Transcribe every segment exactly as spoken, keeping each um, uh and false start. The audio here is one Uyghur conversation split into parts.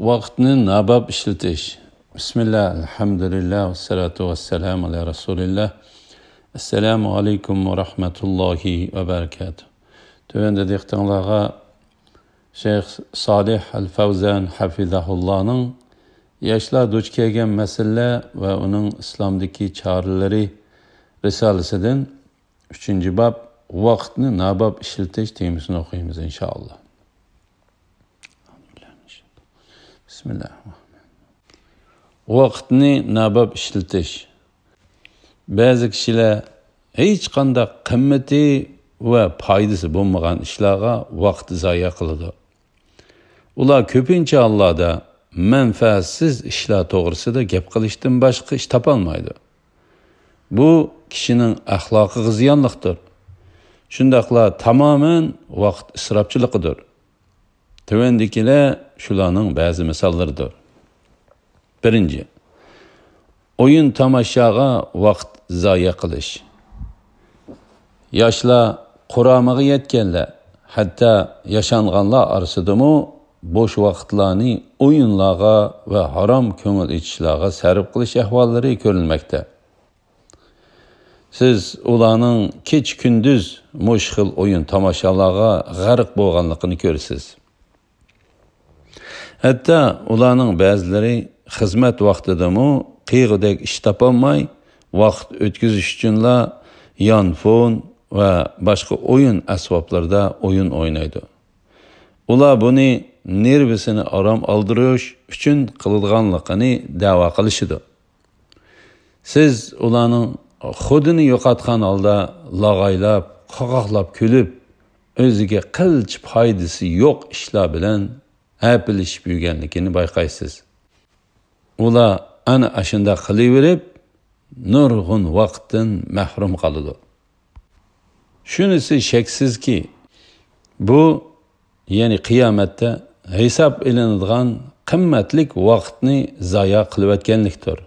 ۋاقىتنى ناباب ئىشلىتىش. بىسمىللا، ئەلھەمدۇلىللا، ۋەسسالاتۇ ۋەسسالامۇ ئالا رەسۇلىللا. ئەسسالامۇ ئەلەيكۇم ۋە رەھمەتۇللاھى ۋە بەرىكاتۇھ. تۆۋەندە دىققىتىڭلارغا شەيخ سالىھ ئەل فەۋزان ھەفىزەھۇللانىڭ ياشلار دۇچ كەلگەن مەسىلىلەر ۋە ئۇنىڭ ئىسلامدىكى چارىلىرى رىسالىسىدىن ئۈچىنچى باب، ۋاقىتنى ناباب ئىشلىتىش تېمىسىنى ئوقۇيمىز، ئىنشائاللا. بىسمىللا. ۋاقىتنى ناباب ئىشلىتىش. بەزى كىشىلەر ھېچقانداق قىممىتى ۋە پايدىسى بولمىغان ئىشلارغا ۋاقىت زايە قىلىدۇ. ئۇلار كۆپىنچە ھاللاردا مەنپەئەتسىز ئىشلار توغرىسىدا گەپ قىلىشتىن باشقا ئىش تاپالمايدۇ. بۇ كىشىنىڭ ئەخلاقىغا زىيانلىقتۇر. شۇنداقلا تامامەن ۋاقىت ئىسراپچىلىقىدۇر. تۆۋەندىكىلەر شۇلارنىڭ بەزى مىساللىرىدۇر. بىرىنچى، ئويۇن تاماشاغا ۋاقىت زايە قىلىش. ياشلار قۇرامىغا يەتكەنلەر، ھەتتا ياشانغانلار ئارىسىدىمۇ بوش ۋاقىتلارنى ئويۇنلارغا ۋە ھارام كۆڭۈل ئېچىشلارغا سەرپ قىلىش ئەھۋاللىرى كۆرۈلمەكتە. سىز ئۇلارنىڭ كېچە-كۈندۈز مۇشۇ خىل ئويۇن تاماشالارغا غەرق بولغانلىقىنى كۆرىسىز. ھەتتا ئۇلارنىڭ بەزىلىرى خىزمەت ۋاقتىدىمۇ قىلغۇدەك ئىش تاپالماي، ۋاقىت ئۆتكۈزۈش ئۈچۈنلا يانفون ۋە باشقا ئويۇن ئەسۋابلىرىدا ئويۇن ئوينايدۇ. ئۇلار بۇنى نېرۋىسىنى ئارام ئالدۇرۇش ئۈچۈن قىلىدىغانلىقىنى دەۋا قىلىشىدۇ. سىز ئۇلارنىڭ خۇدىنى يوقاتقان ھالدا لاغايلاپ، قاقاقلاپ كۈلۈپ، ئۆزىگە قىلچە پايدىسى يوق ئىشلار بىلەن ھەپىلىشىپ يۈرگەنلىكىنى بايقايسىز. ئۇلار ئەنە ئاشۇنداق قىلىۋېرىپ، نۇرغۇن ۋاقىتتىن مەھرۇم قالىدۇ. شۇنىسى شەكسىزكى، بۇ، يەنى قىيامەتتە ھېساب ئېلىنىدىغان قىممەتلىك ۋاقىتنى زايا قىلىۋەتكەنلىكتۇر.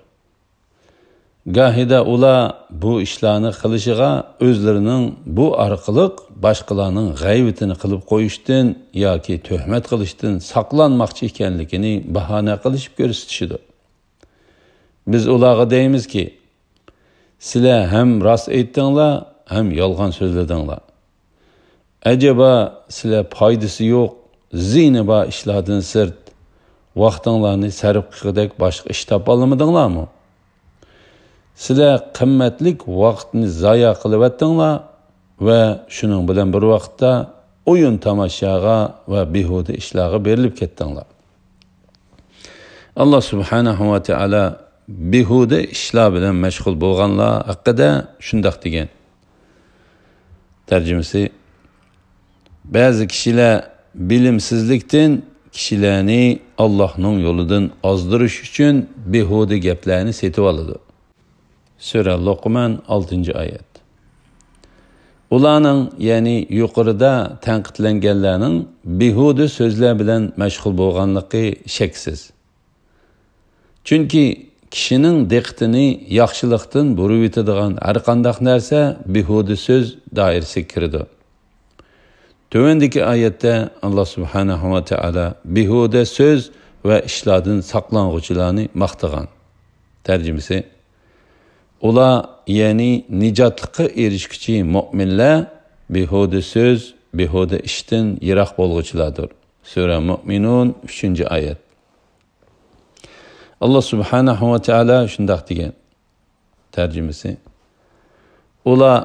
گاھىدا ئۇلار بۇ ئىشلارنى قىلىشىغا ئۆزلىرىنىڭ بۇ ئارقىلىق باشقىلارنىڭ غەيۋىتىنى قىلىپ قويۇشتىن ياكى تۆھمەت قىلىشتىن ساقلانماقچى ئىكەنلىكىنى باھانە قىلىشىپ كۆرسىتىشىدۇ. بىز ئۇلارغا دەيمىزكى، سىلەر ھەم راست ئېيتتىڭلار، ھەم يالغان سۆزلىدىڭلار. ئەجەبا، سىلەر پايدىسى يوق، زىيىنى بار ئىشلاردىن سىرت، ۋاقتىڭلارنى سەرپ قىلغۇدەك باشقا ئىش تاپالمىدىڭلارمۇ؟ سىلەر قىممەتلىك ۋاقىتنى زايا قىلىۋەتتىڭلار ۋە شۇنىڭ بىلەن بىر ۋاقىتتا ئويۇن تاماشاغا ۋە بىھۇدە ئىشلارغا بېرىلىپ كەتتىڭلار. ئاللا سۇبھانەھۇ ۋە تائالا بىھۇدە ئىشلار بىلەن مەشغۇل بولغانلار ھەققىدە شۇنداق دېگەن. تەرجىمىسى، بەزى كىشىلەر بىلىمسىزلىكتىن كىشىلەرنى ئاللاھنىڭ يولىدىن ئازدۇرۇش ئۈچۈن بىھۇدە گەپلەرنى سېتىۋالىدۇ. سۈرە لوقمان، ئالتىنچى ئايەت. ئۇلارنىڭ، يەنى يۇقىرىدا تەنقىدلەنگەنلەرنىڭ بىھۇدە سۆزلەر بىلەن مەشغۇل بولغانلىقى شەكسىز. چۈنكى كىشىنىڭ دىققىتىنى ياخشىلىقتىن بۇرۇۋېتىدىغان ھەرقانداق نەرسە بىھۇدە سۆز دائىرىسىگە كىرىدۇ. تۆۋەندىكى ئايەتتە ئاللا سۇبھانەھۇ ۋە تائالا بىھۇدە سۆز ۋە ئىشلاردىن ساقلانغۇچىلارنى ماختىغان. تەرجىمىسى، ئۇلار، يەنى نىجاتلىققا ئېرىشكۈچى مۆمىنلەر بىھۇدە سۆز، بىھۇدە ئىشتىن يىراق بولغۇچىلاردۇر. سۈرە مۆمىنۇن، ئۈچىنچى ئايەت. ئاللا سۇبھانەھۇ ۋە تائالا شۇنداق دېگەن. تەرجىمىسى، ئۇلار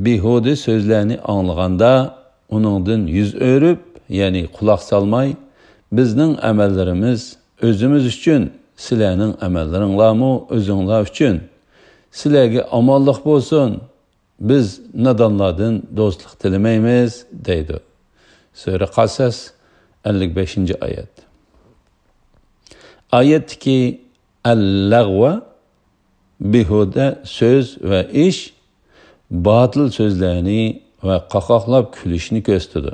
بىھۇدە سۆزلەرنى ئاڭلىغاندا، ئۇنىڭدىن يۈز ئۆرۈپ، يەنى قۇلاق سالماي، بىزنىڭ ئەمەللىرىمىز ئۆزىمىز ئۈچۈن، سىلەرنىڭ ئەمەللىرىڭلارمۇ ئۆزۈڭلار ئۈچۈن، سىلەرگە ئامانلىق بولسۇن، بىز نادانلاردىن دوستلۇق تىلىمەيمىز، دەيدۇ. سۈرە قەسەس، ئەللىك بەشىنچى ئايەت. ئايەتتىكى ئەللەغۋە، بىھۇدە سۆز ۋە ئىش، باتىل سۆزلەرنى ۋە قاقاقلاپ كۈلۈشنى كۆرسىتىدۇ.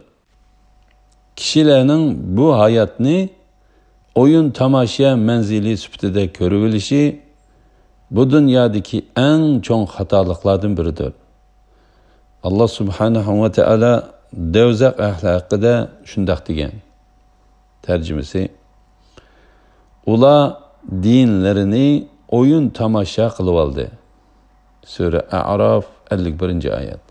كىشىلەرنىڭ بۇ ھاياتنى ئويۇن تاماشا مەنزىلى سۈپىتىدە كۆرۈۋېلىشى بۇ دۇنيادىكى ئەڭ چوڭ خاتالىقلاردىن بىرىدۇر. ئاللا سۇبھانەھۇ ۋە تائالا دوزاخ ئەھلى ھەققىدە شۇنداق دېگەن. تەرجىمىسى، ئۇلار دىنلىرىنى ئويۇن تاماشا قىلىۋالدى. سۈرە ئەئراف، ئەللىك بىرىنچى ئايەت.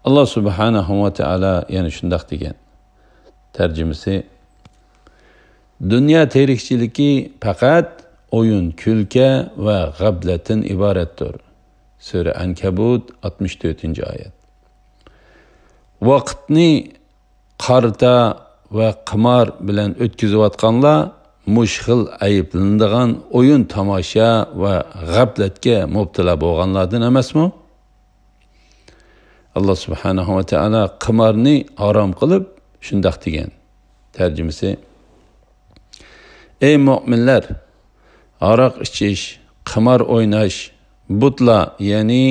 ئاللا سۇبھانەھۇ ۋە تائالا يەنە شۇنداق دېگەن. تەرجىمىسى: دۇنيا تىرىكچىلىكى پەقەت ئويۇن، كۈلكە ۋە غەپلەتتىن ئىبارەتتۇر. سۈرە ئەنكەبۇت، ئاتمىش تۆتىنچى ئايەت. ۋاقىتنى قارتا ۋە قىمار بىلەن ئۆتكۈزۈۋاتقانلار مۇشۇ خىل ئەيىبلىنىدىغان ئويۇن تاماشا ۋە غەپلەتكە مۇپتىلا بولغانلاردىن ئەمەسمۇ؟ ئاللا سۇبھانەھۇ ۋە تائالا قىمارنى ھارام قىلىپ شۇنداق دېگەن. تەرجىمىسى: ئەي مۆمىنلەر! ھاراق ئىچىش، قىمار ئويناش، بۇتلار، يەنى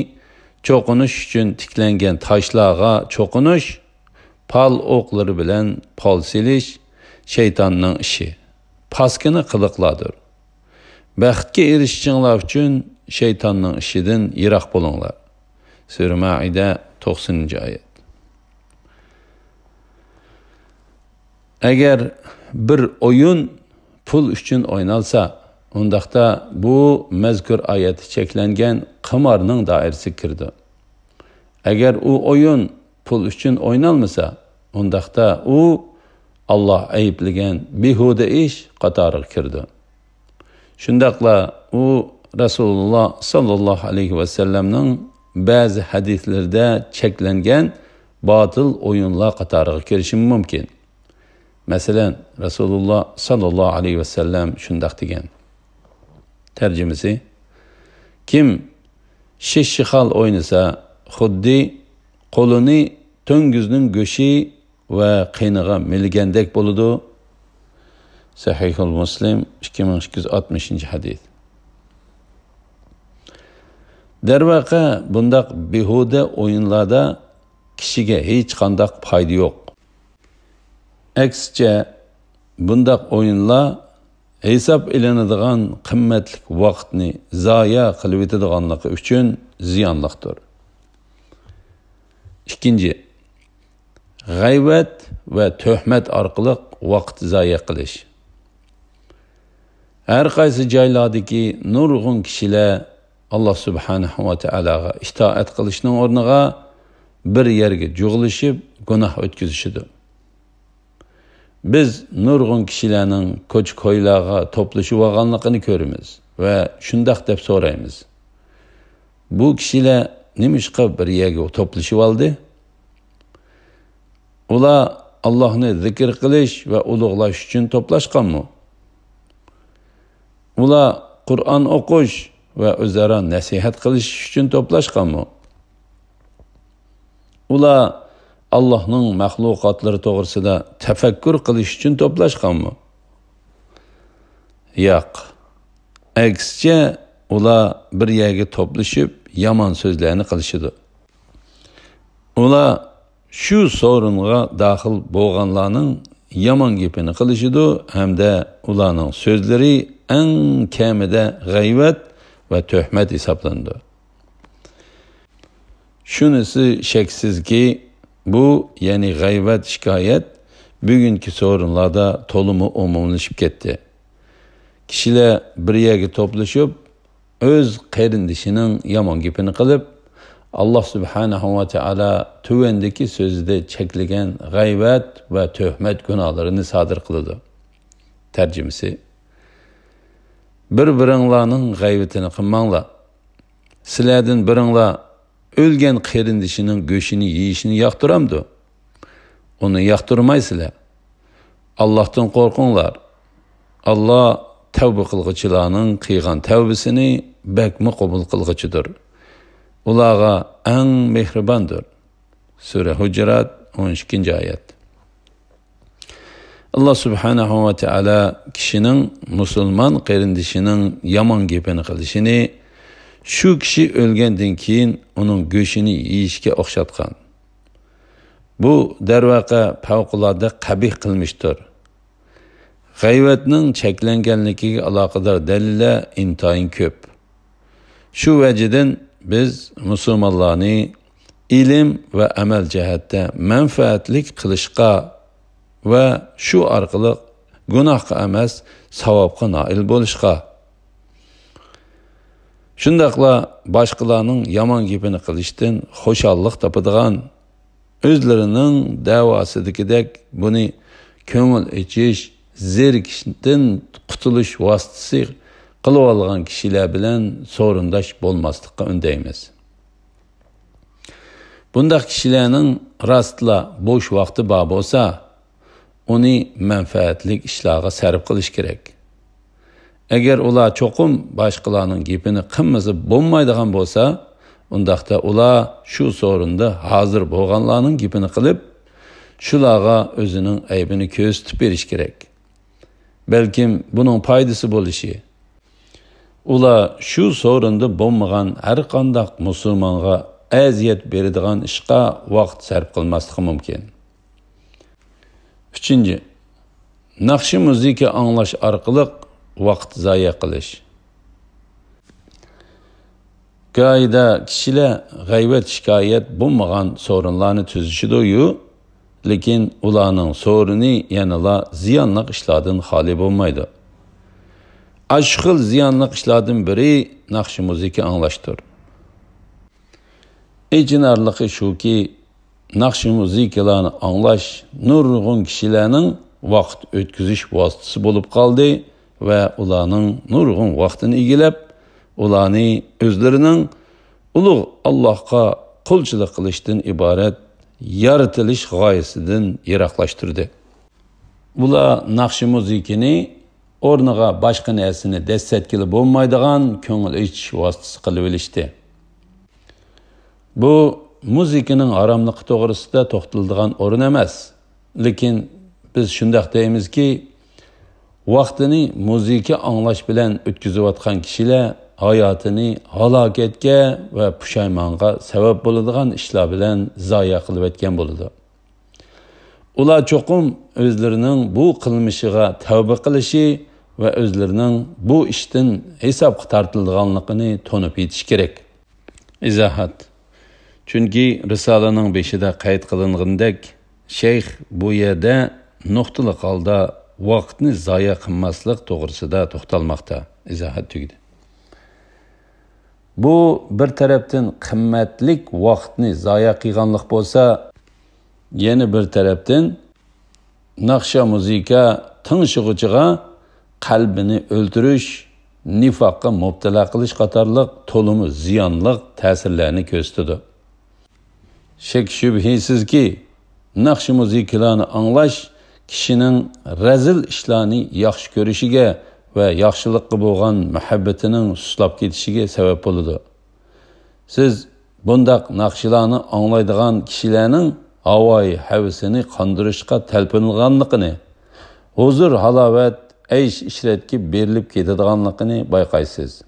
چوقۇنۇش ئۈچۈن تىكلەنگەن تاشلارغا چوقۇنۇش، پال ئوقلىرى بىلەن پال سېلىش شەيتاننىڭ ئىشى، پاسكىنا قىلىقلاردۇر. بەختكە ئېرىشىشىڭلار ئۈچۈن شەيتاننىڭ ئىشىدىن يىراق بولۇڭلار. سۈرە مائىدە، توقسىنىنچى ئايەت. ئەگەر بىر ئويۇن پۇل ئۈچۈن ئوينالسا، ئۇنداقتا بۇ مەزكۇر ئايەتتە چەكلەنگەن قىمارنىڭ دائىرىسىگە كىرىدۇ. ئەگەر ئۇ ئويۇن پۇل ئۈچۈن ئوينالمىسا، ئۇنداقتا ئۇ ئاللا ئەيىبلىگەن بىھۇدە ئىش قاتارىغا كىرىدۇ. شۇنداقلا ئۇ رەسۇلۇللا ساللاللاھۇ ئەلەيھى ۋەسەللەمنىڭ بەزى ھەدىسلىرىدە چەكلەنگەن باتىل ئويۇنلار قاتارىغا كىرىشىمۇ مۇمكىن. مەسىلەن، رەسۇلۇللا ساللاللاھۇ ئەلەيھى ۋەسەللەم شۇنداق دېگەن. تەرجىمىسى: كىم شىش شىخال ئوينىسا، خۇددى قولىنى تۆڭگۈزنىڭ گۆشى ۋە قېنىغا مىلىگەندەك بولىدۇ. سەھىھۇل مۇسلىم، ئىككى مىڭ ئىككى يۈز ئاتمىشىنچى ھەدىس. دەرۋەقە، بۇنداق بىھۇدە ئويۇنلاردا كىشىگە ھېچقانداق پايدا يوق. ئەكسىچە، بۇنداق ئويۇنلار ھېساب ئېلىنىدىغان قىممەتلىك ۋاقىتنى زايە قىلىۋېتىدىغانلىقى ئۈچۈن زىيانلىقتۇر. ئىككىنچى، غەيۋەت ۋە تۆھمەت ئارقىلىق ۋاقىت زايە قىلىش. ھەر قايسى جايلاردىكى نۇرغۇن كىشىلەر ئاللا سۇبھانەھۇ ۋە تائالاغا ئىتائەت قىلىشنىڭ ئورنىغا بىر يەرگە جۇغلىشىپ گۇناھ ئۆتكۈزۈشىدۇ. بىز نۇرغۇن كىشىلەرنىڭ كوچا-كويلارغا توپلىشىۋالغانلىقىنى كۆرىمىز ۋە شۇنداق دەپ سورايمىز: بۇ كىشىلەر نېمىشقا بىر يەرگە توپلىشىۋالدى؟ ئۇلار ئاللاھنى زىكىر قىلىش ۋە ئۇلۇغلاش ئۈچۈن توپلاشقانمۇ؟ ئۇلار قۇرئان ئوقۇش ۋە ئۆزئارا نەسىھەت قىلىش ئۈچۈن توپلاشقانمۇ؟ ئۇلار ئاللاھنىڭ مەخلۇقاتلىرى توغرىسىدا تەپەككۇر قىلىش ئۈچۈن توپلاشقانمۇ؟ ياق. ئەكسىچە، ئۇلار بىر يەرگە توپلىشىپ يامان سۆزلەرنى قىلىشىدۇ. ئۇلار شۇ سورۇنغا داخىل بولغانلارنىڭ يامان گېپىنى قىلىشىدۇ ھەمدە ئۇلارنىڭ سۆزلىرى ئەڭ كەمىدە غەيۋەت ۋە تۆھمەت ھېسابلىنىدۇ. شۇنىسى شەكسىزكى، بۇ، يەنى غەيۋەت، شىكايەت بۈگۈنكى سورۇنلاردا تولىمۇ ئومۇملىشىپ كەتتى. كىشىلەر بىر يەرگە توپلىشىپ، ئۆز قېرىندىشىنىڭ يامان گېپىنى قىلىپ، ئاللا سۇبھانەھۇ ۋە تائالا تۆۋەندىكى سۆزىدە چەكلىگەن غەيۋەت ۋە تۆھمەت گۇناھلىرىنى سادىر قىلىدۇ. تەرجىمىسى: بىر-بىرىڭلارنىڭ غەيۋىتىنى قىلماڭلار. سىلەردىن بىرىڭلار ئۆلگەن قېرىندىشىنىڭ گۆشىنى يېيىشنى ياقتۇرامدۇ؟ ئۇنى ياقتۇرمايسىلەر. ئاللاھتىن قورقۇڭلار. ئاللا تەۋبە قىلغۇچىلارنىڭ قىلغان تەۋبىسىنى بەكمۇ قوبۇل قىلغۇچىدۇر. ئۇلارغا ئەڭ مېھرىباندۇر. سۈرە ھۇجرات، ئون ئىككىنچى ئايەت. ئاللا سۇبھانەھۇ ۋە تائالا كىشىنىڭ مۇسۇلمان قېرىندىشىنىڭ يامان گېپىنى قىلىشىنى شۇ كىشى ئۆلگەندىن كېيىن ئۇنىڭ گۆشىنى يېيىشكە ئوخشاتقان. بۇ، دەرۋەقە، پەۋقۇلئاددە قەبىھ قىلمىشتۇر. غەيۋەتنىڭ چەكلەنگەنلىكىگە ئالاقىدار دەلىللەر ئىنتايىن كۆپ. شۇ ۋەجىدىن بىز مۇسۇلمانلارنى ئىلىم ۋە ئەمەل جەھەتتە مەنپەئەتلىك قىلىشقا ۋە شۇ ئارقىلىق گۇناھقا ئەمەس، ساۋابقا نائىل بولۇشقا. شۇنداقلا باشقىلارنىڭ يامان گېپىنى قىلىشتىن خۇشاللىق تاپىدىغان، ئۆزلىرىنىڭ دەۋاسىدىكىدەك بۇنى كۆڭۈل ئېچىش، زېرىكىشتىن قۇتۇلۇش ۋاسىتىسى قىلىۋالغان كىشىلەر بىلەن سورۇنداش بولماسلىققا ئۈندەيمىز. بۇنداق كىشىلەرنىڭ راستلا بوش ۋاقتى بار بولسا، ئۇنى مەنپەئەتلىك ئىشلارغا سەرپ قىلىش كېرەك. ئەگەر ئۇلار چوقۇم باشقىلارنىڭ گېپىنى قىلمىسا بولمايدىغان بولسا، ئۇنداقتا ئۇلار شۇ سورۇندا ھازىر بولغانلارنىڭ گېپىنى قىلىپ، شۇلارغا ئۆزىنىڭ ئەيىبىنى كۆرسىتىپ بېرىش كېرەك. بەلكىم بۇنىڭ پايدىسى بولۇشى، ئۇلار شۇ سورۇندا بولمىغان ھەرقانداق مۇسۇلمانغا ئەزىيەت بېرىدىغان ئىشقا ۋاقىت سەرپ قىلماسلىقى مۇمكىن. ئۈچىنچى، ناخشا مۇزىكا ئاڭلاش ئارقىلىق ۋاقىت زايە قىلىش. گاھىدا كىشىلەر غەيۋەت شىكايەت بولمىغان سورۇنلارنى تۈزىشىدۇ-يۇ، لېكىن ئۇلارنىڭ سورۇنى يەنىلا زىيانلىق ئىشلاردىن خالىي بولمايدۇ. ئاشۇ خىل زىيانلىق ئىشلاردىن بىرى ناخشا مۇزىكا ئاڭلاشتۇر. ئېچىنارلىقى شۇكى، ناخشا مۇزىكىلارنى ئاڭلاش نۇرغۇن كىشىلەرنىڭ ۋاقىت ئۆتكۈزۈش ۋاسىتىسى بولۇپ قالدى ۋە ئۇلارنىڭ نۇرغۇن ۋاقتىنى ئىگىلەپ، ئۇلارنى ئۆزلىرىنىڭ ئۇلۇغ ئاللاھقا قۇلچىلىق قىلىشتىن ئىبارەت يارىتىلىش غايىسىدىن يىراقلاشتۇردى. ئۇلار ناخشا مۇزىكىنى ئورنىغا باشقا نەرسىنى دەسسەتكىلى بولمايدىغان كۆڭۈل ئېچىش ۋاسىتىسى قىلىۋېلىشتى. بۇ مۇزىكىنىڭ ھاراملىقى توغرىسىدا توختىلىدىغان ئورۇن ئەمەس. لېكىن بىز شۇنداق دەيمىزكى، ۋاقتىنى مۇزىكا ئاڭلاش بىلەن ئۆتكۈزۈۋاتقان كىشىلەر ھاياتىنى ھالاكەتكە ۋە پۇشايمانغا سەۋەب بولىدىغان ئىشلار بىلەن زايە قىلىۋەتكەن بولىدۇ. ئۇلار چوقۇم ئۆزلىرىنىڭ بۇ قىلمىشىغا تەۋبە قىلىشى ۋە ئۆزلىرىنىڭ بۇ ئىشتىن ھېسابقا تارتىلىدىغانلىقىنى تونۇپ يېتىشى كېرەك. ئىزاھات. چۈنكى رىسالىنىڭ بېشىدا قەيت قىلىنغىنىدەك، شەيخ بۇ يەردە نۇقتىلىق ھالدا ۋاقىتنى زايە قىلماسلىق توغرىسىدا توختالماقتا. ئىزاھات تۈگىدى. بۇ بىر تەرەپتىن قىممەتلىك ۋاقىتنى زايە قىلغانلىق بولسا، يەنە بىر تەرەپتىن ناخشا مۇزىكا تىڭشىغۇچىغا قەلبىنى ئۆلتۈرۈش، نىفاققا مۇپتىلا قىلىش قاتارلىق تولىمۇ زىيانلىق تەسىرلەرنى كۆرسىتىدۇ. شەك-شۈبھىسىزكى، ناخشا مۇزىكىلارنى ئاڭلاش كىشىنىڭ رەزىل ئىشلارنى ياخشى كۆرۈشىگە ۋە ياخشىلىققا بولغان مۇھەببىتىنىڭ سۇسلاپ كېتىشىگە سەۋەب بولىدۇ. سىز بۇنداق ناخشىلارنى ئاڭلايدىغان كىشىلەرنىڭ ھاۋايى ھەۋىسىنى قاندۇرۇشقا تەلپۈنىدىغانلىقىنى، ھۇزۇر-ھالاۋەت، ئەيش-ئىشرەتكە بېرىلىپ كېتىدىغانلىقىنى بايقايسىز.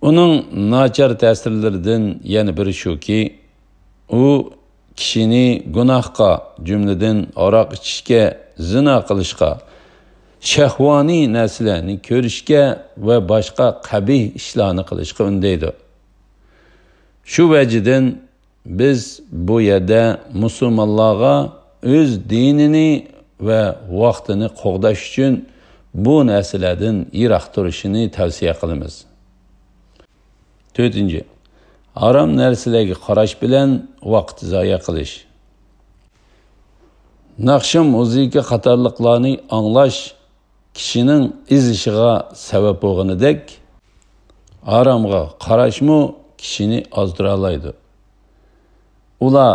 ئۇنىڭ ناچار تەسىرلىرىدىن يەنە بىرى شۇكى، ئۇ كىشىنى گۇناھقا، جۈملىدىن ھاراق ئىچىشكە، زىنا قىلىشقا، شەھۋانىي نەرسىلەرنى كۆرۈشكە ۋە باشقا قەبىھ ئىشلارنى قىلىشقا ئۈندەيدۇ. شۇ ۋەجىدىن بىز بۇ يەردە مۇسۇلمانلارغا ئۆز دىنىنى ۋە ۋاقتىنى قوغداش ئۈچۈن بۇ نەرسىلەردىن يىراق تۇرۇشىنى تەۋسىيە قىلىمىز. تۆتىنچى، ھارام نەرسىلەرگە قاراش بىلەن ۋاقىت زايە قىلىش. ناخشا، مۇزىكا قاتارلىقلارنى ئاڭلاش كىشىنىڭ ئېزىشىغا سەۋەب بولغىنىدەك، ھارامغا قاراشمۇ كىشىنى ئازدۇرالايدۇ. ئۇلار،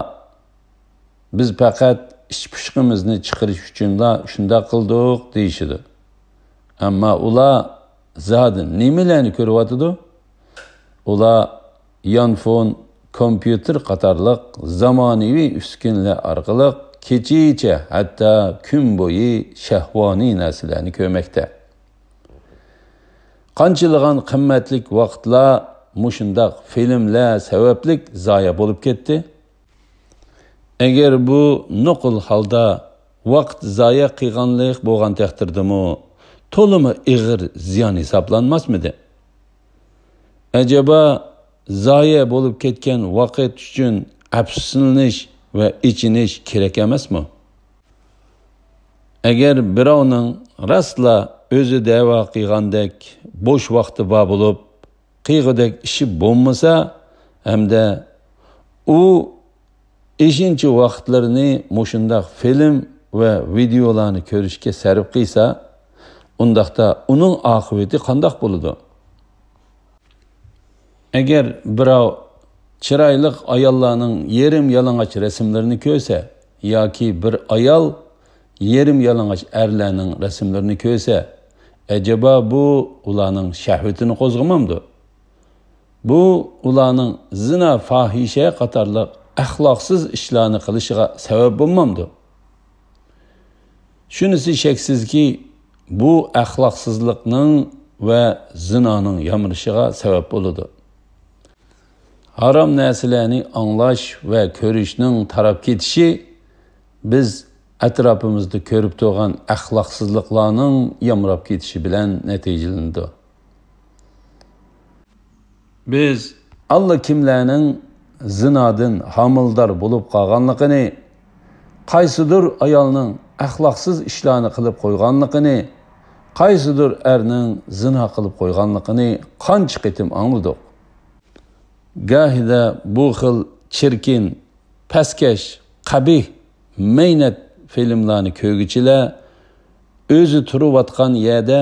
«بىز پەقەت ئىچ پۇشۇقىمىزنى چىقىرىش ئۈچۈنلا شۇنداق قىلدۇق» دېيىشىدۇ. ئەمما ئۇلار زادى نېمىلەرنى كۆرۈۋاتىدۇ؟ ئۇلار يانفون، كومپيۇتېر قاتارلىق زامانىۋى ئۈسكۈنىلەر ئارقىلىق كېچىچە، ھەتتا كۈن بويى شەھۋانىي نەرسىلەرنى كۆرمەكتە. قانچىلىغان قىممەتلىك ۋاقىتلار مۇشۇنداق فىلىملەر سەۋەبلىك زايە بولۇپ كەتتى. ئەگەر بۇ نوقۇل ھالدا ۋاقىت زايە قىلغانلىق بولغان تەقدىردىمۇ، تولىمۇ ئېغىر زىيان ھېسابلانماسمىدى؟ ئەجەبا، زايە بولۇپ كەتكەن ۋاقىت ئۈچۈن ئەپسۇسلىنىش ۋە ئېچىنىش كېرەك ئەمەسمۇ؟ ئەگەر بىراۋنىڭ راستلا ئۆزى دەۋا قىلغاندەك بوش ۋاقتى بار بولۇپ، قىلغۇدەك ئىشى بولمىسا ھەمدە ئۇ ئېشىنچە ۋاقىتلىرىنى مۇشۇنداق فىلىم ۋە ۋىدېئولارنى كۆرۈشكە سەرپ قىلسا، ئۇنداقتا ئۇنىڭ ئاقىۋىتى قانداق بولىدۇ؟ ئەگەر بىراۋ چىرايلىق ئاياللارنىڭ يېرىم يالىڭاچ رەسىملىرىنى كۆرسە ياكى بىر ئايال يېرىم يالىڭاچ ئەرلەرنىڭ رەسىملىرىنى كۆرسە، ئەجەبا بۇ ئۇلارنىڭ شەھۋىتىنى قوزغىمامدۇ؟ بۇ ئۇلارنىڭ زىنا، فاھىشە قاتارلىق ئەخلاقسىز ئىشلارنى قىلىشىغا سەۋەب بولمامدۇ؟ شۇنىسى شەكسىزكى، بۇ ئەخلاقسىزلىقنىڭ ۋە زىنانىڭ يامرىشىغا سەۋەب بولىدۇ. ھارام نەرسىلەرنى ئاڭلاش ۋە كۆرۈشنىڭ تاراپ كېتىشى بىز ئەتراپىمىزدا كۆرۈپ تۇرغان ئەخلاقسىزلىقلارنىڭ يامراپ كېتىشى بىلەن نەتىجىلىنىدۇ. بىز ئاللىكىملەرنىڭ زىنادىن ھامىلىدار بولۇپ قالغانلىقىنى، قايسىدۇر ئايالنىڭ ئەخلاقسىز ئىشلارنى قىلىپ قويغانلىقىنى، قايسىدۇر ئەرنىڭ زىنا قىلىپ قويغانلىقىنى قانچە قېتىم ئاڭلىدۇق. گاھىدا بۇ خىل چىركىن، پەسكەش، قەبىھ، مەينەت فىلىملارنى كۆرگۈچىلەر ئۆزى تۇرۇۋاتقان يەردە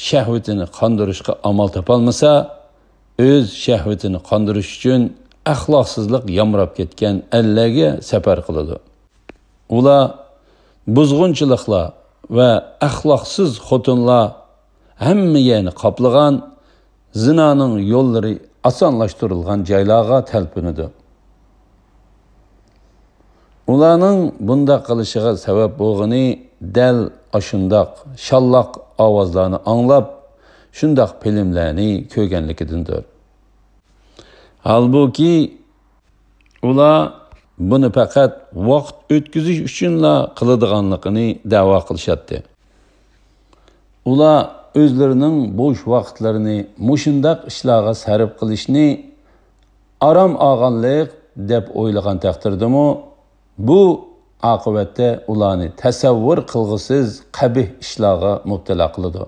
شەھۋىتىنى قاندۇرۇشقا ئامال تاپالمىسا، ئۆز شەھۋىتىنى قاندۇرۇش ئۈچۈن ئەخلاقسىزلىق يامراپ كەتكەن ئەللەرگە سەپەر قىلىدۇ. ئۇلار بۇزغۇنچىلىقلار ۋە ئەخلاقسىز خوتۇنلار ھەممە يەرنى قاپلىغان زىنانىڭ يوللىرى ئاسانلاشتۇرۇلغان جايلارغا تەلپۈنىدۇ. ئۇلارنىڭ بۇنداق قىلىشىغا سەۋەب بولغىنى دەل ئاشۇنداق شاللاق ئاۋازلارنى ئاڭلاپ، شۇنداق فىلىملەرنى كۆرگەنلىكىدىندۇر. ھالبۇكى، ئۇلار بۇنى پەقەت ۋاقىت ئۆتكۈزۈش ئۈچۈنلا قىلىدىغانلىقىنى دەۋا قىلىشاتتى. ئۇلار ئۆزلىرىنىڭ بوش ۋاقىتلىرىنى مۇشۇنداق ئىشلارغا سەرپ قىلىشنى ئارام ئالغانلىق دەپ ئويلىغان تەقدىردىمۇ، بۇ ئاقىۋەتتە ئۇلارنى تەسەۋۋۇر قىلغۇسىز قەبىھ ئىشلارغا مۇپتىلا قىلىدۇ.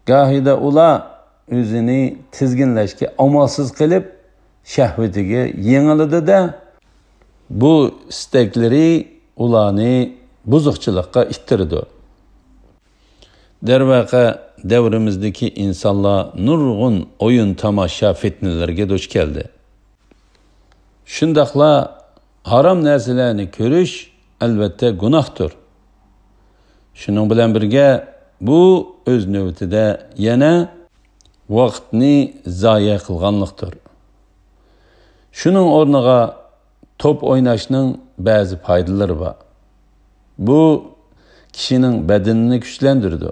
گاھىدا ئۇلار ئۆزىنى تىزگىنلەشكە ئامالسىز قېلىپ، شەھۋىتىگە يېڭىلىدۇ-دە، بۇ ئىستەكلىرى ئۇلارنى بۇزۇقچىلىققا ئىتتىرىدۇ. دەرۋەقە، دەۋرىمىزدىكى ئىنسانلار نۇرغۇن ئويۇن-تاماشا پىتنىلىرىگە دۇچ كەلدى. شۇنداقلا ھارام نەرسىلەرنى كۆرۈش، ئەلۋەتتە، گۇناھتۇر. شۇنىڭ بىلەن بىرگە، بۇ ئۆز نۆۋىتىدە يەنە ۋاقىتنى زايە قىلغانلىقتۇر. شۇنىڭ ئورنىغا توپ ئويناشنىڭ بەزى پايدىلىرى بار. بۇ كىشىنىڭ بەدىنىنى كۈچلەندۈرىدۇ.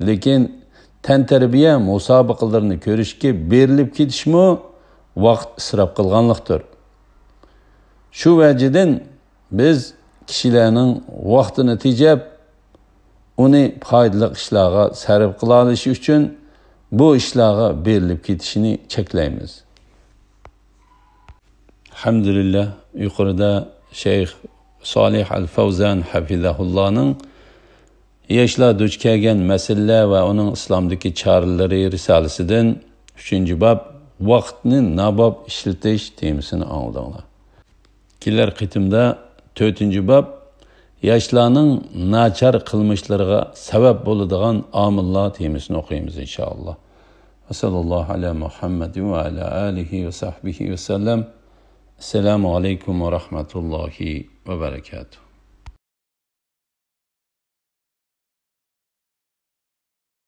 لېكىن تەنتەربىيە مۇسابىقىلىرىنى كۆرۈشكە بېرىلىپ كېتىشمۇ ۋاقىت ئىسراپ قىلغانلىقتۇر. شۇ ۋەجىدىن بىز كىشىلەرنىڭ ۋاقتىنى تېجەپ، ئۇنى پايدىلىق ئىشلارغا سەرپ قىلالىشى ئۈچۈن بۇ ئىشلارغا بېرىلىپ كېتىشىنى چەكلەيمىز. ئەلھەمدۇلىللا، يۇقىرىدا شەيخ سالىھ ئەل فەۋزان ھەفىزەھۇللانىڭ ياشلار دۇچ كەلگەن مەسىلىلەر ۋە ئۇنىڭ ئىسلامدىكى چارىلىرى رىسالىسىدىن ئۈچىنچى باب، ۋاقىتنى ناباب ئىشلىتىش تېمىسىنى ئاڭلىدىڭلار. كېلەر قېتىمدا تۆتىنچى باب، ياشلارنىڭ ناچار قىلمىشلىرىغا سەۋەب بولىدىغان ئامىللار تېمىسىنى ئوقۇيمىز، ئىنشائاللا. ۋەسەللاللاھۇ ئەلا مۇھەممەدىن ۋە ئەلا ئالىھى ۋە سەھبىھى ۋەسەللەم. ئەسسالامۇ ئەلەيكۇم ۋە رەھمەتۇللاھى ۋە بەرەكاتۇھ.